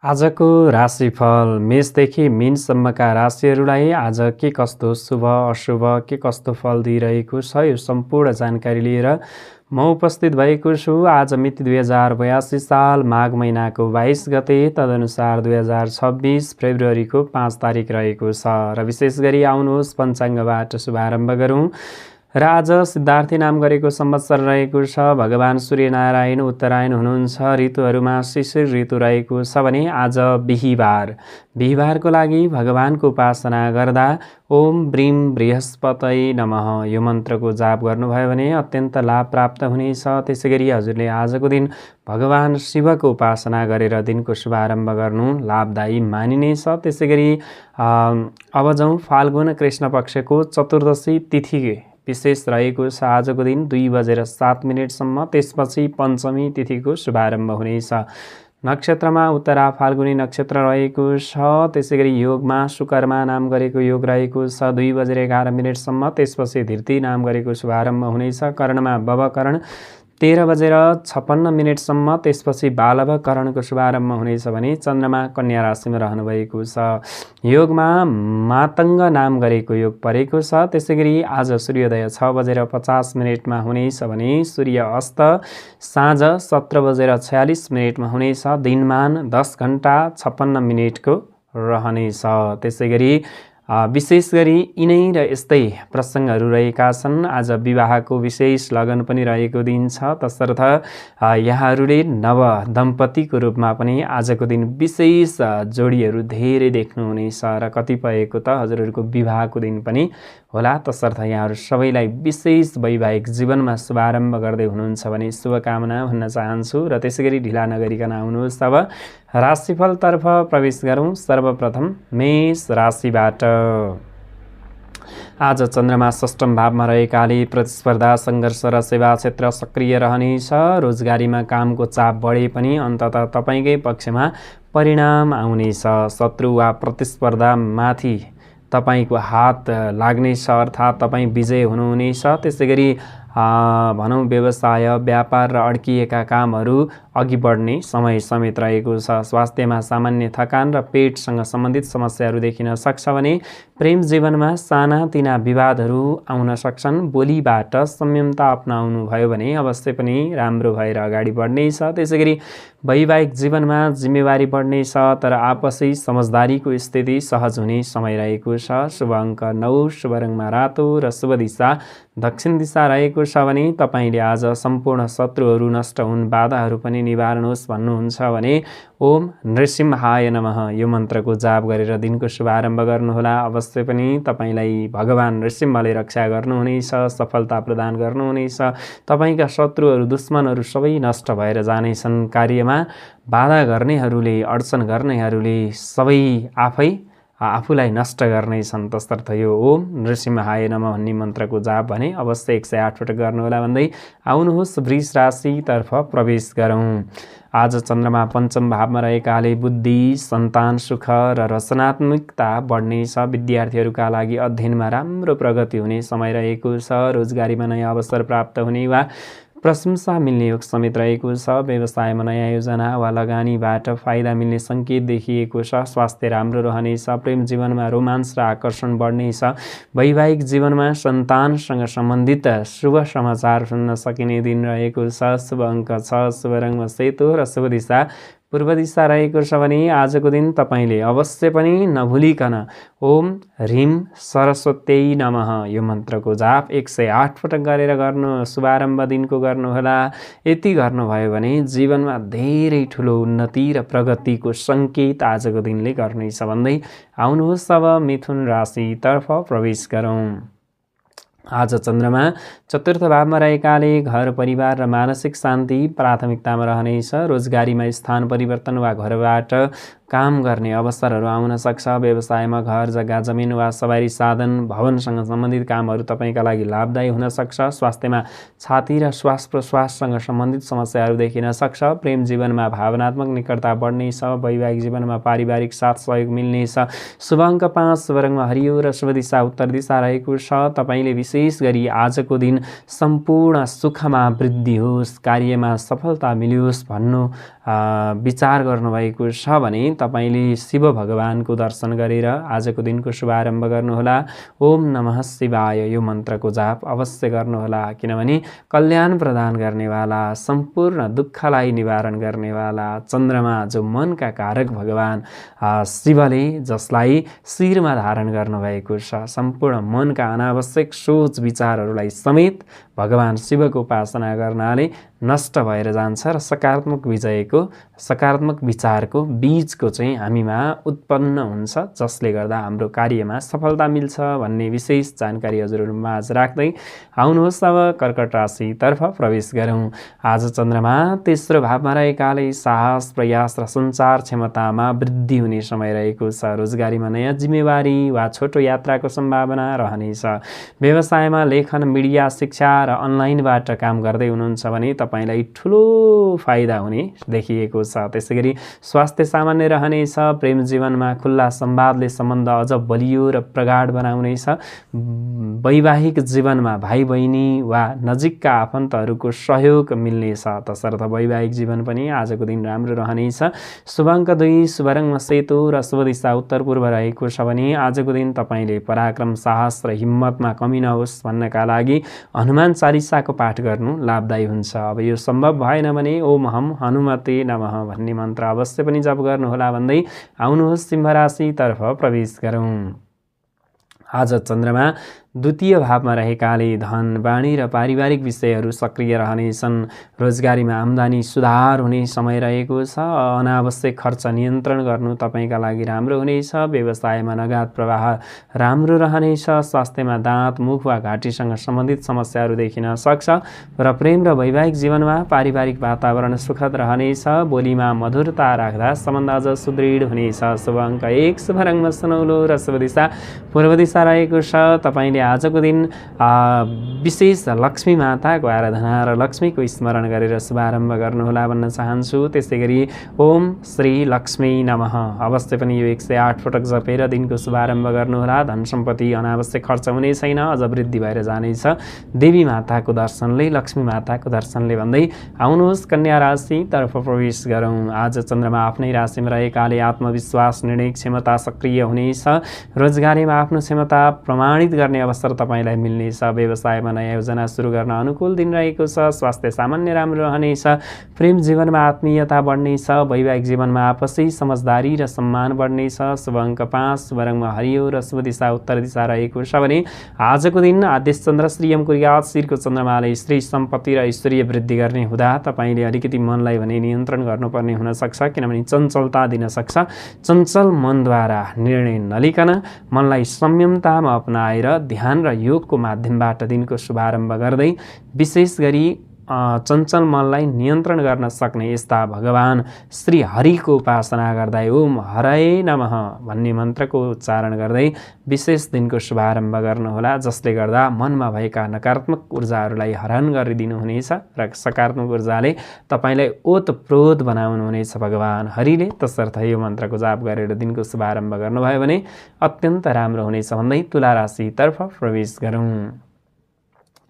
आजको राशिफल मेषदेखि मीनसम्मका राशिहरूलाई आज के कस्तो शुभ अशुभ के कस्तो फल दिइरहेको छ यो सम्पूर्ण जानकारी लिएर म उपस्थित भएको छु। आज मिति 2082 साल माघ महिनाको 22 गते तदनुसार 2026 फेब्रुअरीको 5 तारिक रहेको छ र विशेष गरी आउनुहोस् पञ्चाङ्गबाट शुभारम्भ गरौँ। र आज सिद्धार्थी नाम गरेको संवत्सर रहेको छ। भगवान सूर्यनारायण उत्तरायण हुनुहुन्छ। ऋतुहरूमा शिशिर ऋतु रहेको छ भने आज बिहिबारको लागि भगवानको उपासना गर्दा ओम ब्रीम बृहस्पतये नमः यो मन्त्रको जाप गर्नुभयो भने अत्यन्त लाभ प्राप्त हुनेछ। त्यसैगरी हजुरले आजको दिन भगवान शिवको उपासना गरेर दिनको शुभारम्भ गर्नु लाभदायी मानिनेछ। त्यसैगरी अब जाउँ फाल्गुन कृष्ण पक्षको चतुर्दशी तिथि विशेष रहेको छ। आजको दिन 2:07 त्यसपछि पञ्चमी तिथिको शुभारम्भ हुनेछ। नक्षत्रमा उत्तरा फाल्गुनी नक्षत्र रहेको छ। त्यसैगरी योगमा सुकर्मा नाम गरेको योग रहेको छ 2:11 त्यसपछि धृति नाम गरेको शुभारम्भ हुनेछ। कर्णमा बवकरण 13:56 त्यसपछि बालवकरणको शुभारम्भ हुनेछ भने चन्द्रमा कन्या राशिमा रहनुभएको छ। योगमा मातङ्ग नाम गरेको योग परेको छ। त्यसैगरी आज सूर्योदय 6:50 हुनेछ भने सूर्य अस्त साँझ 17:46 हुनेछ। दिनमान 10:56 को रहनेछ। त्यसैगरी विशेष गरी यिनै र यस्तै प्रसङ्गहरू रहेका छन्। आज विवाहको विशेष लगन पनि रहेको दिन छ। तसर्थ यहाँहरूले नव दम्पतिको रूपमा पनि आजको दिन विशेष जोडीहरू धेरै देख्नुहुनेछ र कतिपयको त हजुरहरूको विवाहको दिन पनि होला। तसर्थ यहाँहरू सबैलाई विशेष वैवाहिक जीवनमा शुभारम्भ गर्दै हुनुहुन्छ भने शुभकामना भन्न चाहन्छु र त्यसैगरी ढिला नगरिकन आउनुहोस्। अब राशिफलतर्फ प्रवेश गरौँ। सर्वप्रथम मेष राशिबाट आज चन्द्रमा षष्ठम भावमा रहेकाले प्रतिस्पर्धा सङ्घर्ष र सेवा क्षेत्र सक्रिय रहनेछ। रोजगारीमा कामको चाप बढे पनि अन्ततः तपाईँकै पक्षमा परिणाम आउनेछ। शत्रु वा प्रतिस्पर्धामाथि तपाईँको हात लाग्नेछ अर्थात् तपाईँ विजय हुनुहुनेछ। त्यसैगरी भनौँ व्यवसाय व्यापार र अड्किएका कामहरू अघि बढ्ने समय समेत रहेको छ। स्वास्थ्यमा सामान्य थकान र पेटसँग सम्बन्धित समस्याहरू देखिन सक्छ भने प्रेम जीवनमा सानातिना विवादहरू आउन सक्छन्। बोलीबाट संयमता अपनाउनु भयो भने अवश्य पनि राम्रो भएर अगाडि बढ्नेछ। त्यसैगरी वैवाहिक जीवनमा जिम्मेवारी बढ्नेछ तर आपसी समझदारीको स्थिति सहज हुने समय रहेको छ। शुभ अङ्क 9, शुभ रङमा रातो र शुभ दिशा दक्षिण दिशा रहेको छ भने तपाईँले आज सम्पूर्ण शत्रुहरू नष्ट हुन् बाधाहरू पनि निवारण होस् भन्नुहुन्छ भने ओम नृसिंहाय नमः यो मन्त्रको जाप गरेर दिनको शुभारम्भ गर्नुहोला। अवश्य पनि तपाईँलाई भगवान नृसिंहले रक्षा गर्नुहुनेछ, सफलता प्रदान गर्नुहुनेछ। तपाईँका शत्रुहरू दुश्मनहरू सबै नष्ट भएर जानेछन्। कार्यमा बाधा गर्नेहरूले अड्चन गर्नेहरूले सबै आफूलाई नष्ट गर्नेछन्। तसर्थ यो ओम नृसिंहाय नमः भन्ने मन्त्रको जाप भने अवश्य 108 पटक गर्नुहोला भन्दै आउनुहोस् वृष राशितर्फ प्रवेश गरौँ। आज चन्द्रमा पञ्चम भावमा रहेकाले बुद्धि सन्तान सुख र रचनात्मकता बढ्नेछ। विद्यार्थीहरूका लागि अध्ययनमा राम्रो प्रगति हुने समय रहेको छ। रोजगारीमा नयाँ अवसर प्राप्त हुने वा प्रशंसा मिल्ने योग समेत रहेको छ। व्यवसायमा नयाँ योजना वा लगानीबाट फाइदा मिल्ने सङ्केत देखिएको छ। स्वास्थ्य राम्रो रहनेछ। प्रेम जीवनमा रोमान्स र आकर्षण बढ्नेछ। वैवाहिक जीवनमा सन्तानसँग सम्बन्धित शुभ समाचार सुन्न सकिने दिन रहेको छ। शुभ अङ्क 6, शुभ रङमा सेतो र शुभ दिशा पूर्व दिशा रहेको छ भने आजको दिन तपाईँले अवश्य पनि नभुलिकन ओम ह्रीम सरस्वत्यै नमः यो मन्त्रको जाप 108 पटक गरेर शुभारम्भ दिनको गर्नुहोला। यति गर्नुभयो भने जीवनमा धेरै ठुलो उन्नति र प्रगतिको सङ्केत आजको दिनले गर्नेछ भन्दै आउनुहोस् अब मिथुन राशितर्फ प्रवेश गरौँ। आज चन्द्रमा चतुर्थ भावमा रहेकाले घर परिवार र मानसिक शान्ति प्राथमिकतामा रहनेछ। रोजगारीमा स्थान परिवर्तन वा घरबाट काम गर्ने अवसरहरू आउन सक्छ। व्यवसायमा घर जग्गा जमिन वा सवारी साधन भवनसँग सम्बन्धित कामहरू तपाईँका लागि लाभदायी हुन सक्छ। स्वास्थ्यमा छाती र श्वास प्रश्वाससँग सम्बन्धित समस्याहरू देखिन सक्छ। प्रेम जीवनमा भावनात्मक निकटता बढ्नेछ। वैवाहिक जीवनमा पारिवारिक साथ सहयोग मिल्नेछ। शुभ अङ्क 5, शुभ रङमा हरियो र शुभ दिशा उत्तर दिशा रहेको छ। तपाईँले विशेष गरी आजको दिन सम्पूर्ण सुखमा वृद्धि होस्, कार्यमा सफलता मिलियोस् भन्नु विचार गर्नुभएको छ भने तपाईँले शिव भगवानको दर्शन गरेर आजको दिनको शुभारम्भ गर्नुहोला। ओम नमः शिवाय यो मन्त्रको जाप अवश्य गर्नुहोला, किनभने कल्याण प्रदान गर्नेवाला, सम्पूर्ण दुःखलाई निवारण गर्नेवाला चन्द्रमा जो मनका कारक भगवान शिवले जसलाई शिरमा धारण गर्नुभएको छ, सम्पूर्ण मनका अनावश्यक सोच विचारहरूलाई समेत भगवान शिवको उपासना गर्नाले नष्ट भएर जान्छ र सकारात्मक विजयको, सकारात्मक विचारको बीजको चाहिँ हामीमा उत्पन्न हुन्छ, जसले गर्दा हाम्रो कार्यमा सफलता मिल्छ भन्ने विशेष जानकारी हजुरहरूमा आज राख्दै आउनुहोस् अब कर्कट राशितर्फ प्रवेश गरौँ। आज चन्द्रमा तेस्रो भावमा रहेकाले साहस, प्रयास र सञ्चार क्षमतामा वृद्धि हुने समय रहेको छ। रोजगारीमा नयाँ जिम्मेवारी वा छोटो यात्राको सम्भावना रहनेछ। व्यवसायमा लेखन, मिडिया, शिक्षा र अनलाइनबाट काम गर्दै हुनुहुन्छ भने तपाईलाई ठुलो फाइदा हुने देखिएको छ। त्यसैगरी स्वास्थ्य सामान्य रहनेछ। प्रेम जीवनमा खुल्ला संवादले सम्बन्ध अझ बलियो र प्रगाढ बनाउनेछ। वैवाहिक जीवनमा भाइ बहिनी वा नजिकका आफन्तहरूको सहयोग मिल्नेछ। तसर्थ वैवाहिक जीवन पनि आजको दिन राम्रो रहनेछ। शुभ अङ्क 2, शुभ रङमा सेतो र शुभ दिशा उत्तर पूर्व रहेको छ भने आजको दिन तपाईँले पराक्रम, साहस र हिम्मतमा कमी नहोस् भन्नका लागि हनुमान चालिसाको पाठ गर्नु लाभदायी हुन्छ। अब यो सम्भव भएन भने ओम हम हनुमते नमः भन्ने मन्त्र अवश्य पनि जप गर्नुहोला भन्दै आउनुहोस् सिंह राशितर्फ प्रवेश गरौँ। आज चन्द्रमा द्वितीय भावमा रहेकाले धन, वाणी र पारिवारिक विषयहरू सक्रिय रहनेछन्। रोजगारीमा आम्दानी सुधार हुने समय रहेको छ। अनावश्यक खर्च नियन्त्रण गर्नु तपाईँका लागि राम्रो हुनेछ। व्यवसायमा नगद प्रवाह राम्रो रहनेछ। स्वास्थ्यमा दाँत, मुख वा घाँटीसँग सम्बन्धित समस्याहरू देखिन सक्छ र प्रेम र वैवाहिक जीवनमा पारिवारिक वातावरण सुखद रहनेछ। बोलीमा मधुरता राख्दा सम्बन्ध अझ सुदृढ हुनेछ। शुभ अङ्क 1, शुभ रङमा सुनौलो र शुभ दिशा पूर्व दिशा रहेको छ। तपाईँले आजको दिन विशेष लक्ष्मी माताको आराधना र लक्ष्मीको स्मरण गरेर शुभारम्भ गर्नुहोला भन्न चाहन्छु। त्यसै गरी ओम श्री लक्ष्मी नमः अवश्य पनि यो 108 पटक जपेर दिनको शुभारम्भ गर्नुहोला। धन सम्पत्ति अनावश्यक खर्च हुने छैन, अझ वृद्धि भएर जानेछ। देवी माताको दर्शनले, लक्ष्मी माताको दर्शनले भन्दै आउनुहोस् कन्या राशितर्फ प्रवेश गरौँ। आज चन्द्रमा आफ्नै राशिमा रहेकाले आत्मविश्वास, निर्णय क्षमता सक्रिय हुनेछ। रोजगारीमा आफ्नो क्षमता प्रमाणित गर्ने अवसर तपाईलाई मिल्नेछ। व्यवसायमा नयाँ योजना सुरु गर्न अनुकूल दिन रहेको छ। स्वास्थ्य सामान्य राम्रो रहनेछ। प्रेम जीवनमा आत्मीयता बढ्नेछ। वैवाहिक जीवनमा आपसी समझदारी र सम्मान बढ्नेछ। शुभ अङ्क 5, शुभ रङमा हरियो र शुभ दिशा उत्तर दिशा रहेको छ भने आजको दिन आदेश चन्द्र श्री यमकुर्यात शिरको चन्द्रमाले स्त्री सम्पत्ति र ऐश्वर्य वृद्धि गर्ने हुँदा तपाईँले अलिकति मनलाई भने नियन्त्रण गर्नुपर्ने हुनसक्छ, किनभने चञ्चलता दिन सक्छ। चञ्चल मनद्वारा निर्णय नलिकन मनलाई संयमतामा अपनाएर ध्यान र योगको माध्यमबाट दिनको शुभारम्भ गर्दै विशेष गरी चञ्चल मनलाई नियन्त्रण गर्न सक्ने यस्ता भगवान श्री हरिको उपासना गर्दा ओम हरये नमः भन्ने मन्त्रको उच्चारण गर्दै विशेष दिनको शुभारम्भ गर्नुहोला, जसले गर्दा मनमा भएका नकारात्मक ऊर्जाहरूलाई हरण गरिदिनुहुनेछ र सकारात्मक ऊर्जाले तपाईँलाई ओतप्रोत बनाउनुहुनेछ भगवान हरिले। तसर्थ यो मन्त्रको जाप गरेर दिनको शुभारम्भ गर्नुभयो भने अत्यन्त राम्रो हुनेछ भन्दै तुला राशितर्फ प्रवेश गरौँ।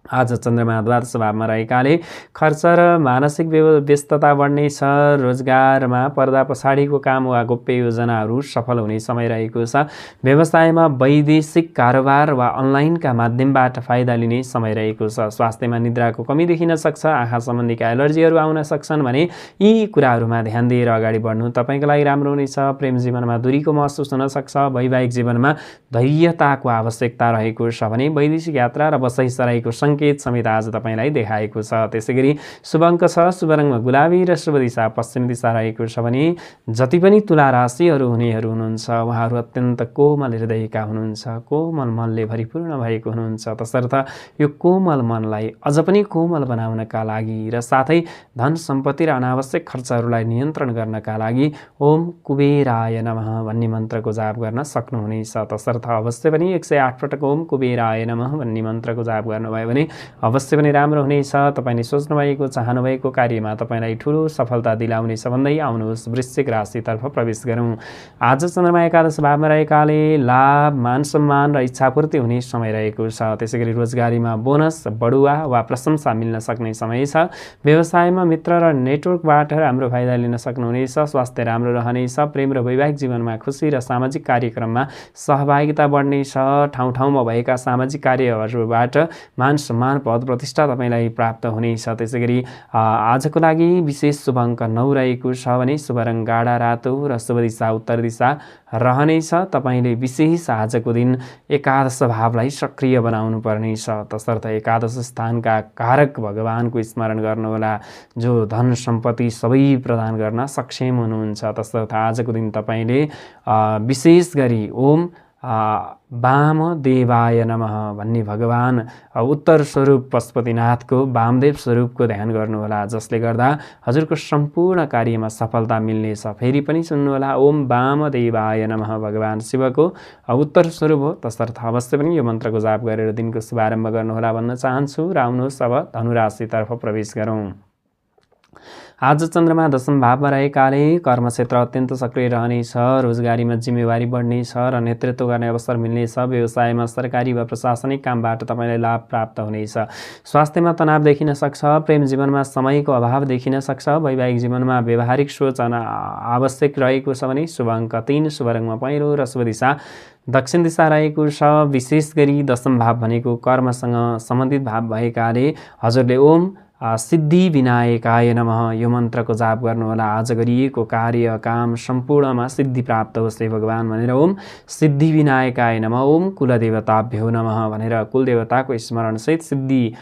आज चन्द्रमा द्वादश भावमा रहेकाले खर्च र मानसिक व्यस्तता बढ्नेछ। रोजगारमा पर्दा पछाडिको काम वा गोप्य योजनाहरू सफल हुने समय रहेको छ। व्यवसायमा वैदेशिक कारोबार वा अनलाइनका माध्यमबाट फाइदा लिने समय रहेको छ। स्वास्थ्यमा निद्राको कमी देखिन सक्छ। आँखा सम्बन्धीका एलर्जीहरू आउन सक्छन् भने यी कुराहरूमा ध्यान दिएर अगाडि बढ्नु तपाईँको लागि राम्रो हुनेछ। प्रेम जीवनमा दूरीको महसुस हुन सक्छ। वैवाहिक जीवनमा धैर्यताको आवश्यकता रहेको छ भने वैदेशिक यात्रा र बसाइसराईको सङ्केत समेत आज तपाईँलाई देखाएको छ। त्यसैगरी शुभ अङ्क छ, शुभ रङमा गुलाबी र शुभ दिशा पश्चिम दिशा रहेको छ भने जति पनि तुला राशिहरू हुनेहरू हुनुहुन्छ उहाँहरू अत्यन्त कोमल हृदयका हुनुहुन्छ, कोमल मनले भरिपूर्ण भएको हुनुहुन्छ। तसर्थ यो कोमल मनलाई अझ पनि कोमल बनाउनका लागि र साथै धन सम्पत्ति र अनावश्यक खर्चहरूलाई नियन्त्रण गर्नका लागि ओम कुबेराय नमः भन्ने मन्त्रको जाप गर्न सक्नुहुनेछ। तसर्थ अवश्य पनि 108 पटक ओम कुबेराय नमः भन्ने मन्त्रको जाप गर्नुभयो भने अवश्य पनि राम्रो हुनेछ। तपाईँले सोच्नुभएको चाहनुभएको कार्यमा तपाईँलाई ठुलो सफलता दिलाउनेछ भन्दै आउनुहोस् वृश्चिक राशितर्फ प्रवेश गरौँ। आज चन्द्रमा एकादश भावमा रहेकाले लाभ, मान सम्मान र इच्छापूर्ति हुने समय रहेको छ। त्यसैगरी रोजगारीमा बोनस, बढुवा वा प्रशंसा मिल्न सक्ने समय छ। व्यवसायमा मित्र र नेटवर्कबाट राम्रो फाइदा लिन सक्नुहुनेछ। स्वास्थ्य राम्रो रहनेछ। प्रेम र वैवाहिक जीवनमा खुसी र सामाजिक कार्यक्रममा सहभागिता बढ्नेछ। ठाउँ ठाउँमा भएका सामाजिक कार्यहरूबाट मान सम्मान पद प्रतिष्ठा तपाईँलाई प्राप्त हुनेछ। त्यसैगरी आजको लागि विशेष शुभ अङ्क 9 रहेको छ भने शुभ रङ गाढा रातो र शुभ दिशा उत्तर दिशा रहनेछ। तपाईँले विशेष आजको दिन एकादश भावलाई सक्रिय बनाउनु पर्नेछ। तसर्थ एकादश स्थानका कारक भगवानको स्मरण गर्नुहोला जो धन सम्पत्ति सबै प्रदान गर्न सक्षम हुनुहुन्छ। तसर्थ आजको दिन तपाईँले विशेष गरी ओम वामदेवाय नमः भन्ने भगवान उत्तर स्वरूप पशुपतिनाथको वामदेव स्वरूपको ध्यान गर्नुहोला जसले गर्दा हजुरको सम्पूर्ण कार्यमा सफलता मिल्नेछ। फेरि पनि सुन्नुहोला ओम वामदेवाय नमः भगवान शिवको उत्तर स्वरूप हो। तसर्थ अवश्य पनि यो मन्त्रको जाप गरेर दिनको शुभारम्भ गर्नुहोला भन्न चाहन्छु। र आउनुहोस् अब धनुराशितर्फ प्रवेश गरौँ। आज चन्द्रमा दशम भावमा रहेकाले कर्मक्षेत्र अत्यन्त सक्रिय रहनेछ। रोजगारीमा जिम्मेवारी बढ्नेछ र नेतृत्व गर्ने अवसर मिल्नेछ। व्यवसायमा सरकारी वा प्रशासनिक कामबाट तपाईँलाई लाभ प्राप्त हुनेछ। स्वास्थ्यमा तनाव देखिन सक्छ। प्रेम जीवनमा समयको अभाव देखिन सक्छ। वैवाहिक जीवनमा व्यवहारिक सोच आवश्यक रहेको छ भने शुभ अङ्क 3, शुभ रङमा पहेँलो र शुभ दिशा दक्षिण दिशा रहेको छ। विशेष गरी दशम भाव भनेको कर्मसँग सम्बन्धित भाव भएकाले हजुरले ओम सिद्धि विनायकाय नमः यो मन्त्रको जाप गर्नुहोला। आज गरिएको कार्य काम सम्पूर्णमा सिद्धि प्राप्त होस् हे भगवान भनेर ओम सिद्धि विनायकाय नमः, ओम कुलदेवताभ्यो नमः भनेर कुलदेवताको स्मरणसहित सिद्धि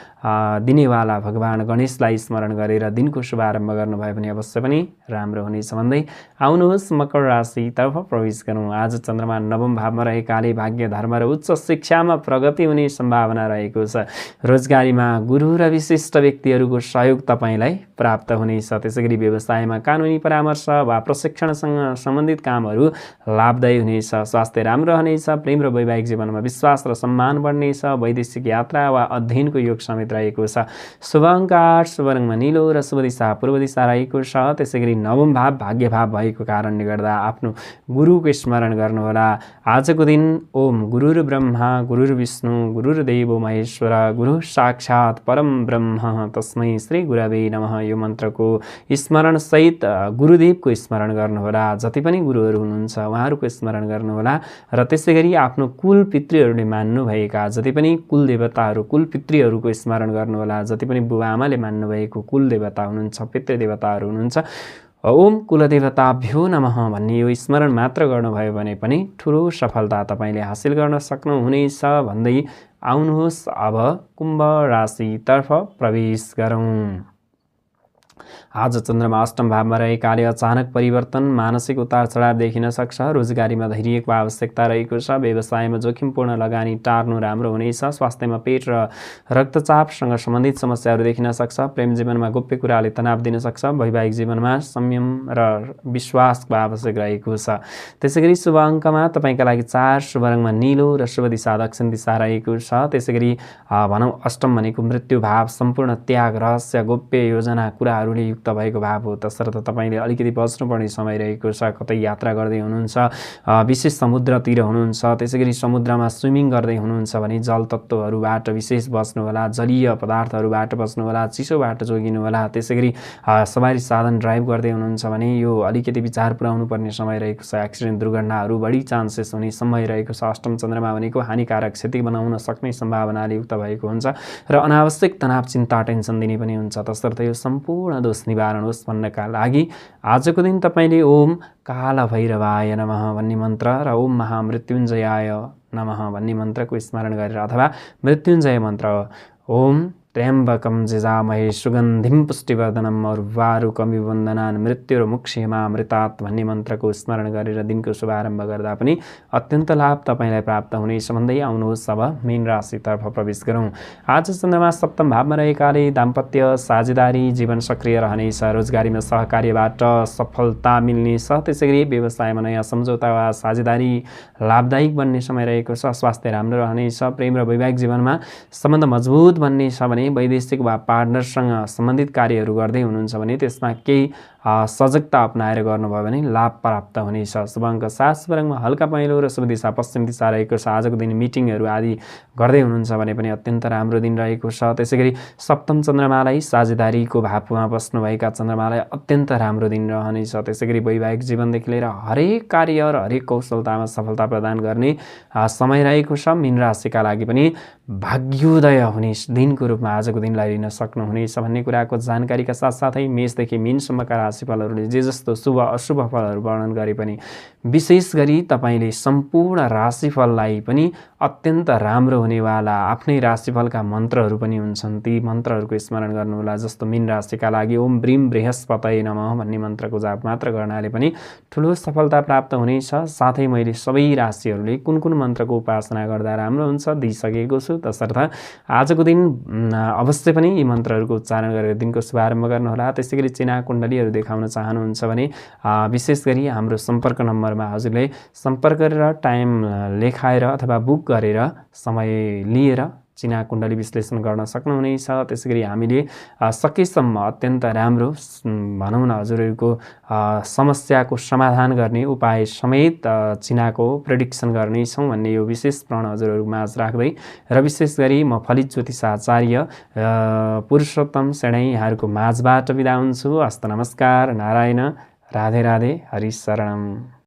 दिनेवाला भगवान गणेशलाई स्मरण गरेर दिनको शुभारम्भ गर्नुभयो भने अवश्य पनि राम्रो हुनेछ भन्दै आउनुहोस् मकर राशितर्फ प्रवेश गरौँ। आज चन्द्रमा नवम भावमा रहेकाले भाग्य, धर्म र उच्च शिक्षामा प्रगति हुने सम्भावना रहेको छ। रोजगारीमा गुरु र विशिष्ट व्यक्तिहरूको सहयोग तपाईँलाई प्राप्त हुनेछ। त्यसैगरी व्यवसायमा कानुनी परामर्श वा प्रशिक्षणसँग सम्बन्धित कामहरू लाभदायी हुनेछ। स्वास्थ्य राम्रो रहनेछ। प्रेम र वैवाहिक जीवनमा विश्वास र सम्मान बढ्नेछ। वैदेशिक यात्रा वा अध्ययनको योग समेत रहेको छ। शुभ अङ्क 8, शुभ रङमा नीलो र शुभ दिशा पूर्व दिशा रहेको छ। त्यसैगरी नवम भाव भाग्य भाव भएको कारणले गर्दा आफ्नो गुरुको स्मरण गर्नुहोला। आजको दिन ओम गुरुर ब्रह्मा गुरुर विष्णु गुरुर्देवो महेश्वर गुरु साक्षात् परम ब्रह्म तस्मै श्री गुरवे नमः यो मन्त्रको स्मरण सहित गुरुदेवको स्मरण गर्नुहोला। जति पनि गुरुहरू हुनुहुन्छ उहाँहरूको स्मरण गर्नुहोला र त्यसैगरी आफ्नो कुल पितृहरूले मान्नुभएका जति पनि कुल देवताहरू कुल पितृहरूको स्मरण गर्नुहोला। जति पनि बुबा आमाले मान्नुभएको कुल देवता हुनुहुन्छ पितृ देवताहरू हुनुहुन्छ ओम कुलदेवताभ्यो नमः भन्ने यो स्मरण मात्र गर्नुभयो भने पनि ठुलो सफलता तपाईँले हासिल गर्न सक्नुहुनेछ भन्दै आउनुहोस् अब कुम्भ राशितर्फ प्रवेश गरौँ। आज चन्द्रमा अष्टम भावमा रहेकाले अचानक परिवर्तन, मानसिक उतार चढाव देखिन सक्छ। रोजगारीमा धैर्यको आवश्यकता रहेको छ। व्यवसायमा जोखिमपूर्ण लगानी टार्नु राम्रो हुनेछ। स्वास्थ्यमा पेट र रक्तचापसँग सम्बन्धित समस्याहरू देखिन सक्छ। प्रेम जीवनमा गोप्य कुराले तनाव दिन सक्छ। वैवाहिक जीवनमा संयम र विश्वासको आवश्यक रहेको छ। त्यसैगरी शुभ अङ्कमा तपाईँका लागि 4, शुभ रङमा नीलो र शुभ दिशा दक्षिण दिशा रहेको छ। त्यसैगरी भनौँ अष्टम भनेको मृत्यु भाव, सम्पूर्ण त्याग, रहस्य, गोप्य योजना कुराहरूले युक्त भएको भाव हो। तसर्थ तपाईँले अलिकति बच्नुपर्ने समय रहेको छ। कतै यात्रा गर्दै हुनुहुन्छ, विशेष समुद्रतिर हुनुहुन्छ, त्यसैगरी समुद्रमा स्विमिङ गर्दै हुनुहुन्छ भने जल तत्त्वहरूबाट विशेष बच्नुहोला। जलीय पदार्थहरूबाट बच्नुहोला। चिसोबाट जोगिनुहोला। त्यसैगरी सवारी साधन ड्राइभ गर्दै हुनुहुन्छ भने यो अलिकति विचार पुर्याउनु पर्ने समय रहेको छ। एक्सिडेन्ट दुर्घटनाहरू बढी चान्सेस हुने समय रहेको छ। अष्टम चन्द्रमा भनेको हानिकारक क्षति बनाउन सक्ने सम्भावनाले युक्त भएको हुन्छ र अनावश्यक तनाव, चिन्ता, टेन्सन दिने पनि हुन्छ। तसर्थ यो सम्पूर्ण दोष निवारण होस् भन्नका लागि आजको दिन तपाईँले ओम काल भैरवाय नमः भन्ने मन्त्र र ओम महामृत्युञ्जयाय नमः भन्ने मन्त्रको स्मरण गरेर अथवा मृत्युञ्जय मन्त्र ओम त्र्यम्बकं जजामहे सुगन्धिं पुष्टिवर्धनम् उर्वारुकमिव बन्धनान् मृत्युर्मुक्षीमामृतात् भन्ने मन्त्रको स्मरण गरेर दिनको शुभारम्भ गर्दा पनि अत्यन्त लाभ तपाईँलाई प्राप्त हुनेछ भन्दै आउनुहोस् अब मीन राशितर्फ प्रवेश गरौँ। आज चन्द्रमा सप्तम भावमा रहेकाले दाम्पत्य साझेदारी जीवन सक्रिय रहनेछ। रोजगारीमा सहकार्यबाट सफलता मिल्नेछ। त्यसैगरी व्यवसायमा नयाँ सम्झौता वा साझेदारी लाभदायक बन्ने समय रहेको छ। स्वास्थ्य राम्रो रहनेछ। प्रेम र वैवाहिक जीवनमा सम्बन्ध मजबुत बन्नेछ भने वैदेशिक वा पार्टनरसँग सम्बन्धित कार्यहरू गर्दै हुनुहुन्छ भने त्यसमा केही सजगता अपनाएर गर्नुभयो भने लाभ प्राप्त हुनेछ। शुभ अङ्क 7, शुभ रङमा हल्का पहेँलो र शुभ दिशा पश्चिम दिशा रहेको छ। आजको दिन मिटिङहरू आदि गर्दै हुनुहुन्छ भने पनि अत्यन्त राम्रो दिन रहेको छ। त्यसैगरी सप्तम चन्द्रमालाई साझेदारीको भावमा बस्नुभएका चन्द्रमालाई अत्यन्त राम्रो दिन रहनेछ। त्यसैगरी वैवाहिक जीवनदेखि लिएर हरेक कार्य र हरेक कौशलतामा सफलता प्रदान गर्ने समय रहेको छ। मीन राशिका लागि पनि भाग्योदय हुने दिनको रूपमा आजको दिनलाई लिन सक्नुहुनेछ भन्ने कुराको जानकारीका साथसाथै मेषदेखि मीनसम्मका राशिफलहरूले जे जस्तो शुभ अशुभ फलहरू वर्णन गरे पनि विशेष गरी तपाईँले सम्पूर्ण राशिफललाई पनि अत्यन्त राम्रो हुनेवाला आफ्नै राशिफलका मन्त्रहरू पनि हुन्छन्। ती मन्त्रहरूको स्मरण गर्नुहोला। जस्तो मीन राशिका लागि ओम ब्रीम बृहस्पतये नमः भन्ने मन्त्रको जाप मात्र गर्नाले पनि ठुलो सफलता प्राप्त हुनेछ। साथै मैले सबै राशिहरूले कुन कुन मन्त्रको उपासना गर्दा राम्रो हुन्छ दिइसकेको छु। तसर्थ आजको दिन अवश्य पनि यी मन्त्रहरूको उच्चारण गरेर दिनको शुभारम्भ गर्नुहोला। त्यसैगरी चिना कुण्डलीहरू देखाउन चाहनुहुन्छ भने विशेष गरी हाम्रो सम्पर्क नम्बरमा हजुरले सम्पर्क गरेर टाइम लेखाएर अथवा बुक गरेर समय लिएर चिना कुण्डली विश्लेषण गर्न सक्नुहुनेछ। त्यसैगरी हामीले सकेसम्म अत्यन्त राम्रो भनौँ न हजुरहरूको समस्याको समाधान गर्ने उपाय समेत चिनाको प्रेडिक्सन गर्नेछौँ भन्ने यो विशेष प्रण हजुरहरूमा राख्दै र विशेष गरी म फलित ज्योतिष आचार्य पुरुषोत्तम सेणै यहाँहरूको माझबाट बिदा हुन्छु। हस्त नमस्कार, नारायण, राधे राधे, हरि शरणम।